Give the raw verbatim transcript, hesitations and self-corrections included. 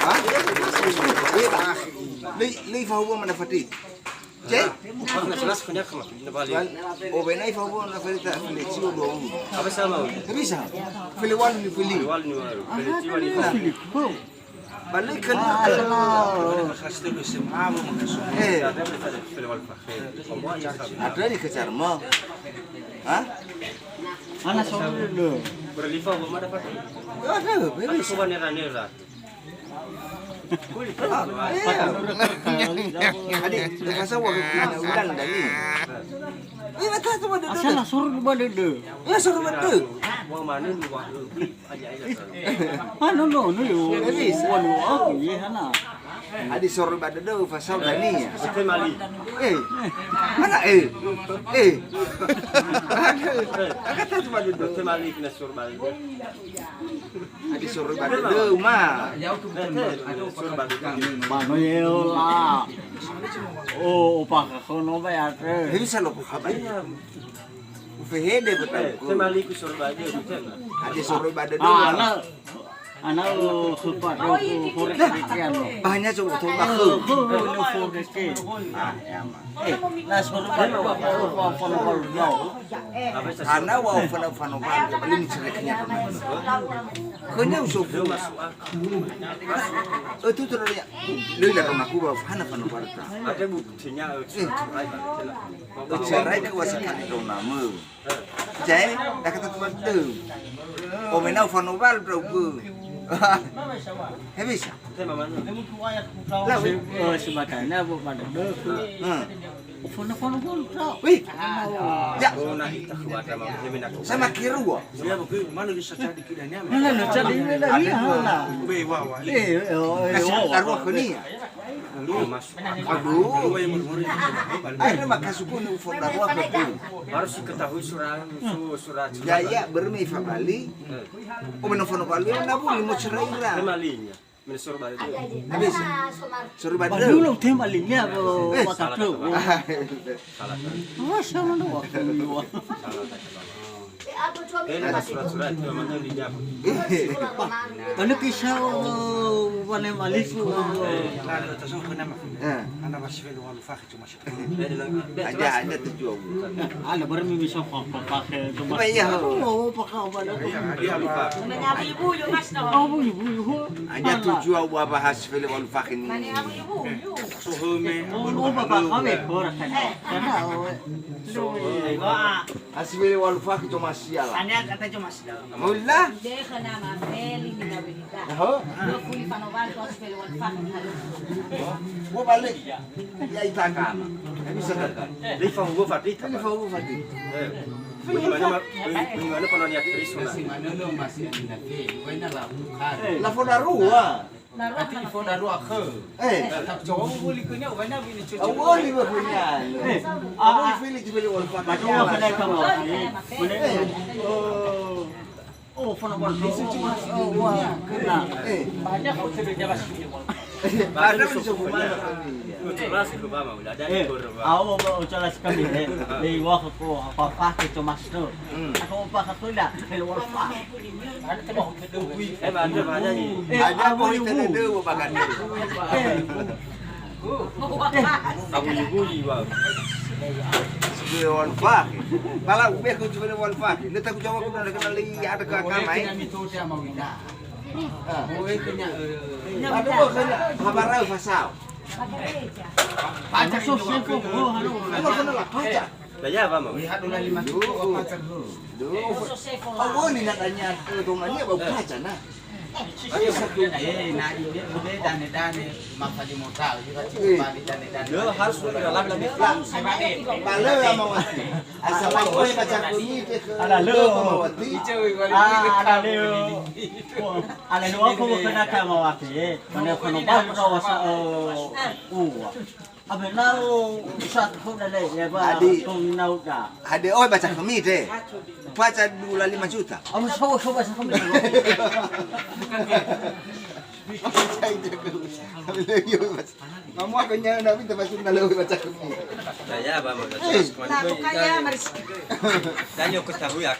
Ha? Lei, lei fahuwa mana fati. Cek? Jelas, jelas, kenyang, kenyang. Wal, o, benai fahuwa mana fati ta fili ciwo dong. Apa sama? Tidak bisa. Fili walu ni fili. Walu ni walu. Fili ciwo ni. Nah. Balik ke eh. Ada di kejar mo. Hah? Ana soro dulu. Berlifa belum ada pakai. Ada, beres. Coba nera-nera. Ah, iya. Adi, terasa waktu kena udang tadi. Iya, betul, coba duduk. Asal lah soro dulu dulu. Iya, soro betul. Wah, mana ni, wah, lebih. Anu, no, no, yo. Anu, aku, ye, hana. Adi soro ba dödö, fasau dania. Betul mali. Eh. Mana, eh? Eh. Aduh, angkat aja ba dödö. Betul mali, kena soro ba dödö. Adi soro ba dödö, uma. Betul, soro ba dödö. Mano ye, ola. Oh, opa, kono ba ya, eh. Bisa lo, apa ya? Ufehede betul. Eh, tema liku soro ba dödö, tema. Ada soro ba dödö. Ah, ana, ana, oh, khöpa, oh, oh, fore, fore, ano. Banyak coba, coba. Oh, oh, oh, fore, fore. Ah, ya, ma. Eh, na soro ba dödö, wa, wa, wa, wa, wa, wa. Ana wa fana, fana, wa, wa, ini cereknya. Kenya usofu. Eh, tu terus ya. Lu la kona kuba fana, fana, wa, ta. Ada buktinya, eh, cerai, cerai. Cerai ke wa sakali dong nama. Jai, dah kata tuan tu. Oh, menau fano bal, bro, bu. He bisa. Lah, weh. Oh, sebatana, bu, pada dödö. Hmm. Fano, fano, fano, bro. Wih. Ya. Sama kirua. Mana, mana, jadi ini lah, iya, lah. Be, wa, wa. Eh, oh, eh, kasih wa, wa. Taruh ke ni. Aduh. Aduh. Ada maka suku ni ufo darua ke tu. Harus diketahui surah, su-, surah. Ya, ya, bermi fa bali. Hmm. Oh, mena fano bali, na bu, limo cerai lah. Kemalinya. Mena soro ba dödö. Habis. Soro ba dödö. Baru lo tema linya, eh, salah kata, Bang. Salah kata. Masya Allah, waktu. Salah kata, Bang. Eh, ada surat-surat itu namanya di jam. Anu kisah, oh, wane maliku. Eh, ada tasawuf nama. Eh. Ana masih felu walu fakhi cuma satu. Ada, ada tujuh. Ada bermi bisa pakai cuma. Iya. Oh, pakai apa ada? Iya, iya, Pak. Mana ibu, yuk, Mas, dong. Oh, ibu, ibu. Ada tujuh, apa bahas felu walu fakhi ini. Mana ibu, yuk. Sohome. Oh, bapak kami, orang kan. Karena, oh, wah. Hasifeli walu fakhi coma sia la. Ania kata coma sia la. Mulla. Dehe nama feli ni na berita. Ho? Dua puluh lima November, hasifeli walu fakhi. Wo balik. Ya, ita kana. Ini bisa kan. Lifa huwa fati. Lifa huwa fati. Eh. Bagaimana, bagaimana kalau niat Kristus? Masih mana lo masih ada nanti. Bukannya lah bukan. La fo darua. Ati ifo darua khö. Eh. Tapi coba beli kenya, banyak bini cucu. Awali ba kenya. Eh, apa fili jibeli wal fakhi. Baca apa kena kamu? Eh. Oh. Oh, fana wal. Oh, wah. Nah. Eh. Banyak kok sebelumnya masih. Ada bisa. Jelas ke, Pak, mau ada. Eh, awo, awo, jelas kami, eh. Dei wah ko apa fakhi coma satu. Hmm. Aku apa kata dah, feli walu fakhi. Eh, ada banyak ni. Eh, ada apa ibu? Ada apa ibu? Eh. Abu ibu, Bang. Feli walu fakhi. Pala ube ku feli walu fakhi. Leta ku jawab ku dah kenal lagi ada ke kamai. Ah. Ada apa kena? Habarau fasau. Pacar so sefo, oh, halo. Halo, halo, pacar. Lah ya, Pak, mau. Lihat dulu lima kilo, pacar dulu. Duh. Awali nak tanya, eh, dong, ini apa pacar, nah? Eh, na ide ude dane-dane mafalimo tau, ira cuma bali dane-dane. Lo, harus udah lama-lama. Ba lö ya mawati. Asal aku yang baca komite ke. Ala lö. Mawati. Ah, ala lö. Ala lö aku bukan akan mawati, eh. Mana kono ba ko wasa, eh, uwa. Abe nau satu kau dah leh, ya, ba, Adi. Kau nau dah. Ada oi baca komite. Baca dua lima juta. Amu so, so baca komite. Mamu aku nyana minta masuk na lewat baca komite. Ya, ya, ba, ba, ba. Nah, bukan ya, mari. Dan yuk ketahui ya.